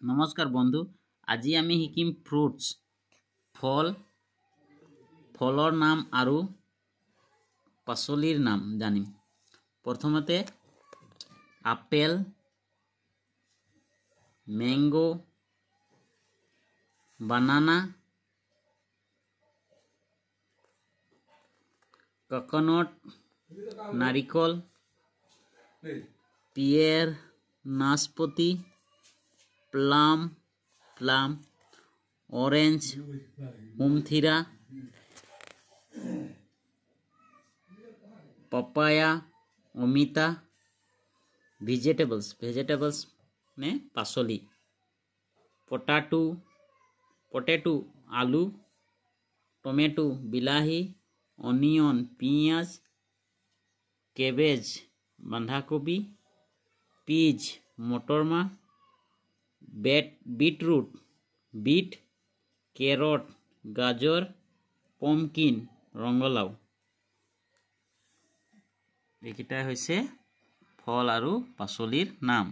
নমস্কাৰ বন্ধু, আজি আমি শিকিম ফ্ৰুটছ, ফল, ফলৰ নাম আৰু পাচলিৰ নাম জানিম। প্ৰথমতে আপেল, মেংগ', বানানা, ককনট, নাৰিকল, পিয়েৰ, নাচপতি, প্লাম, প্লাম, অৰেঞ্জ, সুমথিৰা, পাপায়া, অমিতা। ভেজিটেবলছ, ভেজিটেবলছ মানে পাচলি। পটাটো, পটেটো, আলু, টমেটো, বিলাহী, অনিয়ন, পিঁয়াজ, কেবেজ, বন্ধাকবি, পিজ, মটৰমাহ, বিটৰুট, বিট, কেৰট, গাজৰ, পমকিন, ৰঙালাও। এইকেইটাই হৈছে ফল আৰু পাচলিৰ নাম।